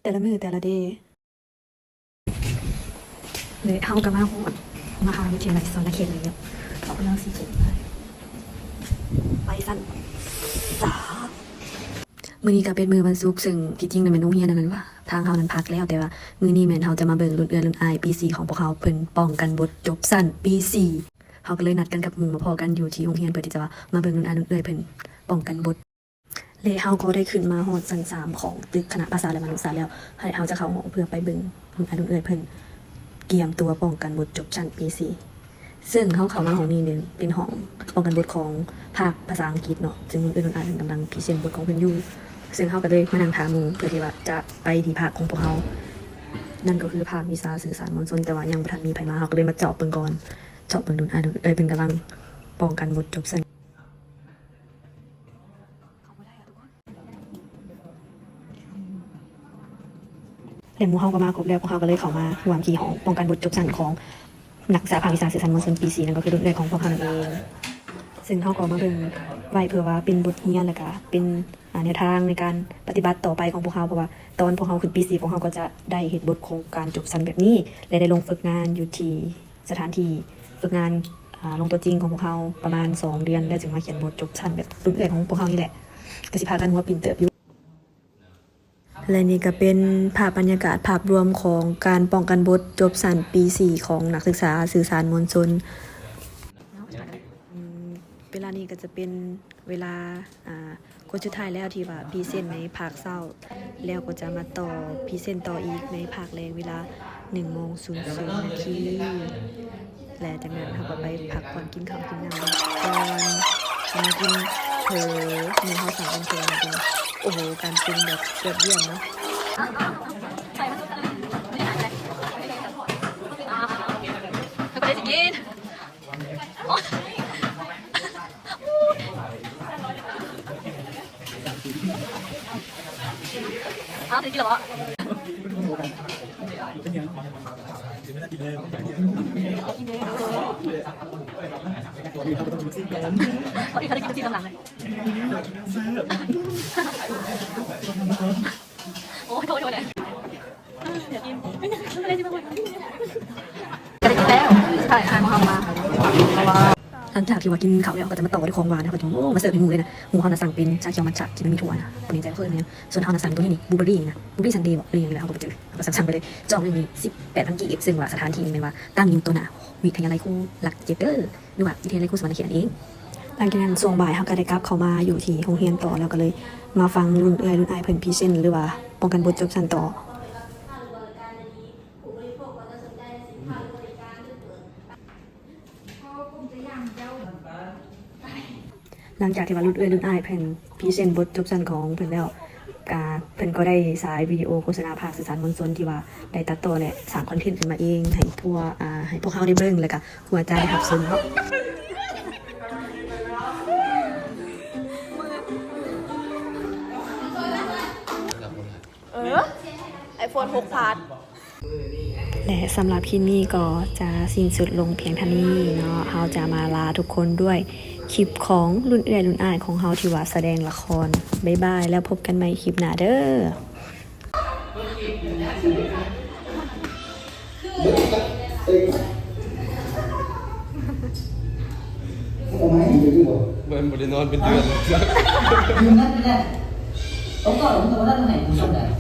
ແຕ່ລະມື້ແຕ່ລະເດ. ແລະເຮົາກໍມາຮອດມະຫາວິທະຍາໄລສະຫວັນນະເຂດແລ້ວ ເຂົາກຳລັງຊິຂຶ້ນໄປຊັ້ນສາມ. ມື້ນີ້ກໍເປັນມື້ວັນສຸກ ເຊິ່ງທີ່ຈິງແມ່ນໂຮງຮຽນນັ້ນແມ່ນວ່າ ທາງເຮົານັ້ນພັກແລ້ວ, ແຕ່ວ່າມື້ນີ້ແມ່ນເຮົາຈະມາເບິ່ງລຸ້ນເອື້ອຍລຸ້ນອ້າຍປີສີ່ຂອງພວກເຮົາ ເພິ່ນປ້ອງກັນບົດຈົບຊັ້ນປີສີ່. ເຮົາກໍເລີຍນັດກັນກັບໝູ່ມາພໍ້ກັນຢູ່ທີ່ໂຮງຮຽນ ເພື່ອທີ່ຈະວ່າມາເບິ່ງລຸ້ນອ້າຍລຸ້ນເອື້ອຍເພິ່ນປ້ອງກັນບົດ. ແລະເຮົາກໍໄດ້ຂຶ້ນມາຮອດຊັ້ນສາມຂອງຕຶກຄະນະພາສາ ແລະ ມະນຸສາດແລ້ວ, ແລະເຮົາຈະເຂົ້າຫ້ອງເພື່ອໄປເບິ່ງລຸ້ນອ້າຍລຸ້ນເອື້ອຍເພິ່ນກຽມຕົວປ້ອງກັນບົດຈົບຊັ້ນປີສີ່. ເຊິ່ງເຮົາເຂົ້າມາຫ້ອງນີ້ແມ່ນເປັນຫ້ອງປ້ອງກັນບົດຂອງພາກພາສາອັງກິດເນາະ, ເຊິ່ງລຸ້ນເອື້ອຍລຸ້ນອ້າຍເພິ່ນກຳລັງພຣີເຊັນບົດຂອງເພິ່ນຢູ່. ເຊິ່ງເຮົາກໍເລີຍມານັ່ງຖ້າໝູ່ເພື່ອທີ່ວ່າຈະໄປທີ່ພາກຂອງພວກເຮົາ, ນັ້ນກໍຄືພາກວິຊາສື່ສານມວນຊົນ, ແຕ່ວ່າຍັງບໍ່ທັນມີໃຜມາ, ເຮົາກໍເລີຍມາເຈາະເບິ່ງກ່ອນ, ເຈາະເບິ່ງລຸ້ນອ້າຍລຸ້ນເອື້ອຍເພິ່ນກຳລັງປ້ອງກັນບົດຈົບຊັ້ນ. ແລະໝູ່ເຮົາກໍມາຄົບແລ້ວ, ພວກເຮົາກໍເລີຍເຂົ້າມາຮ່ວມທີ່ຫ້ອງປ້ອງກັນບົດຈົບຊັ້ນຂອງນັກສຶກສາພາກວິຊາສື່ສານມວນຊົນປີສີ່ ນັ້ນກໍຄືລຸ້ນເອື້ອຍຂອງພວກເຮົານັ້ນເອງ. ເຊິ່ງເຮົາກໍມາເບິ່ງໄວ້ເພື່ອວ່າເປັນບົດຮຽນ ແລະກະເປັນ ອາ ແນວທາງໃນການປະຕິບັດຕໍ່ໄປຂອງພວກເຮົາ, ເພາະວ່າຕອນພວກເຮົາຂຶ້ນປີສີ່ ພວກເຮົາກໍຈະໄດ້ເຮັດບົດຂອງການຈົບຊັ້ນແບບນີ້ ແລະໄດ້ລົງຝຶກງານຢູ່ທີ່ສະຖານທີ່ຝຶກງານ ອາ ລົງຕົວຈິງຂອງພວກເຮົາປະມານສອງເດືອນ ແລ້ວຈຶ່ງມາຂຽນບົດຈົບຊັ້ນແບບລຸ້ນເອື້ອຍຂອງພວກເຮົານີ້ແຫຼະ, ກໍຊິພາກັນຫົວປິ່ນເຕີບຢູ່. ແລະນີ້ກໍເປັນພາບບັນຍາກາດພາບລວມຂອງການປ້ອງກັນບົດຈົບຊັ້ນປີສີ່ຂອງນັກສຶກສາສື່ສານມວນຊົນ. ເວລານີ້ກໍຈະເປັນເວລາ ອາ ຄົນສຸດທ້າຍແລ້ວທີ່ວ່າພຣີເຊັນໃນພາກເຊົ້າ, ແລ້ວກໍຈະມາຕໍ່ພຣີເຊັນຕໍ່ອີກໃນພາກແລງເວລາໜຶ່ງໂມງສູນສູນນາທີ. ແລະຈາກນັ້ນເຮົາກໍໄປພັກຜ່ອນກິນເຂົ້າກິນນ້ຳກ່ອນ, ເຮົາມາກິນເຝີ ໝູ່ເຮົາສາມຄົນເຝີນຳກັນ. ໂອ້ໂຫ ການປຸງແບບຍອດຢ້ຽມເນາະ. ຫຼັງຈາກທີ່ວ່າກິນເຂົ້າແລ້ວ ກໍຈະມາຕໍ່ດ້ວຍຂອງຫວານນະ, ເຂົາຈະ ໂອ້ ມາເສີບໃຫ້ໝູ່ເລີຍນະ. ໝູ່ເຮົານະສັ່ງເປັນຊາຂຽວມັດຈະທີ່ມັນມີຖົ່ວນະ, ບໍ່ແນ່ໃຈວ່າເອີ້ນຫຍັງ. ສ່ວນເຮົານະສັ່ງຕົວນີ້ນີ້ ບລູເບີຣີນະ, ບລູເບີຣີຊັນເດເບາະ ຫຼືຫຍັງນີ້ແຫຼະ ເຮົາກໍບໍ່ຈື່. ເຮົາກໍສັ່ງ ສັ່ງໄປເລີຍ ຈອງໜຶ່ງນີ້ ສິບແປດພັນກີບ, ເຊິ່ງວ່າສະຖານທີ່ນີ້ແມ່ນວ່າຕັ້ງຢູ່ຕໍ່ໜ້າວິທະຍາໄລຄູຫຼັກເຈັດເດີ ຫຼືວ່າວິທະຍາໄລຄູສະຫວັນນະເຂດນັ້ນເອງ. ຫຼັງຈາກນັ້ນຊ່ວງບ່າຍເຮົາກໍໄດ້ກັບເຂົ້າມາຢູ່ທີ່ໂຮງຮຽນຕໍ່, ແລ້ວກໍເລີຍມາຟັງລຸ້ນເອື້ອຍລຸ້ນອ້າຍເພິ່ນພຣີເຊັນ ຫຼືວ່າປ້ອງກັນບົດຈົບຊັ້ນຕໍ່. ຫຼັງຈາກທີ່ວ່າລຸ້ນເອື້ອຍລຸ້ນອ້າຍເພິ່ນພຣີເຊັນບົດຈົບຊັ້ນຂອງເພິ່ນແລ້ວ, ກະເພິ່ນກໍໄດ້ສາຍວິດີໂອໂຄສະນາພາກສື່ສານມວນຊົນທີ່ວ່າໄດ້ຕັດຕໍ່ ແລະ ສ້າງຄອນເທັນຂຶ້ນມາເອງໃຫ້ພວກ ອາ ໃຫ້ພວກເຮົາໄດ້ເບິ່ງ ແລະ ກະຄູອາຈານໄດ້ຮັບຊົມເນາະ. ເອີ ໄອໂຟນຫົກພາດ. ແລະ ສຳລັບຄລິບນີ້ກໍຈະສິ້ນສຸດລົງພຽງເທົ່ານີ້ເນາະ. ເຮົາຈະມາລາທຸກຄົນດ້ວຍຄລິບຂອງລຸ້ນເອື້ອຍລຸ້ນອ້າຍຂອງເຮົາທີ່ວ່າສະແດງລະຄອນ. ບາຍບາຍ ແລ້ວພົບກັນໃໝ່ຄລິບໜ້າເດີ. ມັນບໍ່ໄດ້ນອນເປັນເດືອນ.